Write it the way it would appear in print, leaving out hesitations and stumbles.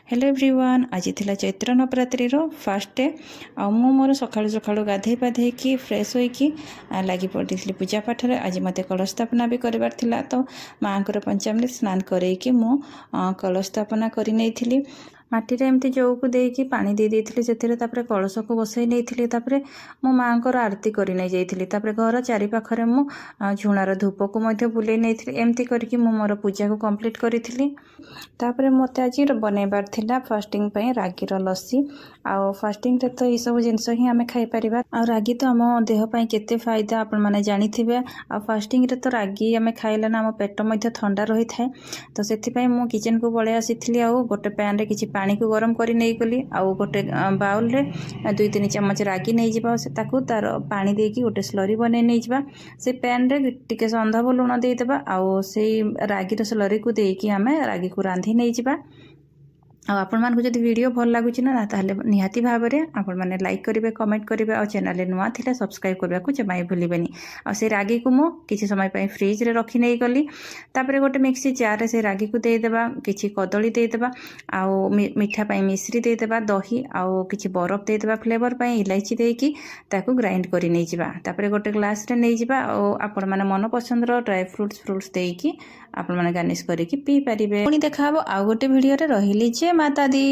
Hello everyone, ଆଜି ଥିଲା ଚୈତ୍ର ନବରାତ୍ରିର ଫାର୍ଷ୍ଟ ଡେ ଆଉ ମୁଁ ମୋର ସକାଳୁ ସକାଳୁ ଗାଧେଇ ପାଧେଇକି ଫ୍ରେଶ୍ ହୋଇକି ଲାଗି ପଡ଼ିଥିଲି ପୂଜା ପାଠରେ। ଆଜି ମୋତେ କଳସ ସ୍ଥାପନା ବି କରିବାର ଥିଲା, ତ ମାଆଙ୍କର ପଞ୍ଚାମୃତ ସ୍ନାନ କରେଇକି ମୁଁ କଳସ ସ୍ଥାପନା କରି ନେଇଥିଲି। ମାଟିରେ ଏମିତି ଜଉକୁ ଦେଇକି ପାଣି ଦେଇ ଦେଇଥିଲି ସେଥିରେ। ତାପରେ କଳସକୁ ବସେଇ ନେଇଥିଲି। ତାପରେ ମୁଁ ମାଆଙ୍କର ଆରତି କରି ନେଇଯାଇଥିଲି। ତାପରେ ଘର ଚାରିପାଖରେ ମୁଁ ଝୁଣାର ଧୂପକୁ ମଧ୍ୟ ବୁଲେଇ ନେଇଥିଲି। ଏମିତି କରିକି ମୁଁ ମୋର ପୂଜାକୁ କମ୍ପ୍ଲିଟ୍ କରିଥିଲି। ତାପରେ ମୋତେ ଆଜି ବନେଇବାର ଥିଲା ଫାଷ୍ଟିଂ ପାଇଁ ରାଗିର ଲସି। ଆଉ ଫାଷ୍ଟିଂରେ ତ ଏଇସବୁ ଜିନିଷ ହିଁ ଆମେ ଖାଇପାରିବା। ଆଉ ରାଗି ତ ଆମ ଦେହ ପାଇଁ କେତେ ଫାଇଦା, ଆପଣମାନେ ଜାଣିଥିବେ। ଆଉ ଫାଷ୍ଟିଂରେ ତ ରାଗି ଆମେ ଖାଇଲେ ନା ଆମ ପେଟ ମଧ୍ୟ ଥଣ୍ଡା ରହିଥାଏ। ତ ସେଥିପାଇଁ ମୁଁ କିଚେନକୁ ପଳେଇ ଆସିଥିଲି ଆଉ ଗୋଟେ ପ୍ୟାନ୍ରେ କିଛି ପାଣିକୁ ଗରମ କରି ନେଇଗଲି ଆଉ ଗୋଟେ ବାଉଲରେ 2-3 ଚାମଚ ରାଗି ନେଇଯିବା ଆଉ ସେ ତାକୁ ତାର ପାଣି ଦେଇକି ଗୋଟେ ସ୍ଲରି ବନେଇ ନେଇଯିବା। ସେ ପ୍ୟାନ୍ରେ ଟିକେ ସନ୍ଧବ ଲୁଣ ଦେଇଦେବା ଆଉ ସେଇ ରାଗିର ସ୍ଲରିକୁ ଦେଇକି ଆମେ ରାଗିକୁ ରାନ୍ଧି ନେଇଯିବା। ଆଉ ଆପଣମାନଙ୍କୁ ଯଦି ଭିଡ଼ିଓ ଭଲ ଲାଗୁଛି ନା, ତାହେଲେ ନିହାତି ଭାବରେ ଆପଣମାନେ ଲାଇକ୍ କରିବେ, କମେଣ୍ଟ କରିବେ ଆଉ ଚ୍ୟାନେଲରେ ନୂଆ ଥିଲେ ସବସ୍କ୍ରାଇବ୍ କରିବାକୁ ଜମା ବି ଭୁଲିବେନି। ଆଉ ସେଇ ରାଗିକୁ ମୁଁ କିଛି ସମୟ ପାଇଁ ଫ୍ରିଜରେ ରଖି ନେଇଗଲି। ତାପରେ ଗୋଟେ ମିକ୍ସି ଜାର୍ରେ ସେଇ ରାଗିକୁ ଦେଇଦେବା, କିଛି କଦଳୀ ଦେଇଦେବା ଆଉ ମିଠା ପାଇଁ ମିଶ୍ରି ଦେଇଦେବା, ଦହି ଆଉ କିଛି ବରଫ ଦେଇଦେବା, ଫ୍ଲେଭର ପାଇଁ ଇଲାଇଚି ଦେଇକି ତାକୁ ଗ୍ରାଇଣ୍ଡ କରି ନେଇଯିବା। ତାପରେ ଗୋଟେ ଗ୍ଲାସରେ ନେଇଯିବା ଆଉ ଆପଣମାନେ ମନ ପସନ୍ଦର ଡ୍ରାଏ ଫ୍ରୁଟ୍ସ, ଫ୍ରୁଟ୍ସ ଦେଇକି ଆପଣମାନେ ଗାର୍ନିଶ କରିକି ପିଇପାରିବେ। ପୁଣି ଦେଖାହବ ଆଉ ଗୋଟେ ଭିଡ଼ିଓରେ। ରହିଲି, ଜୟ ମାତା ଦି।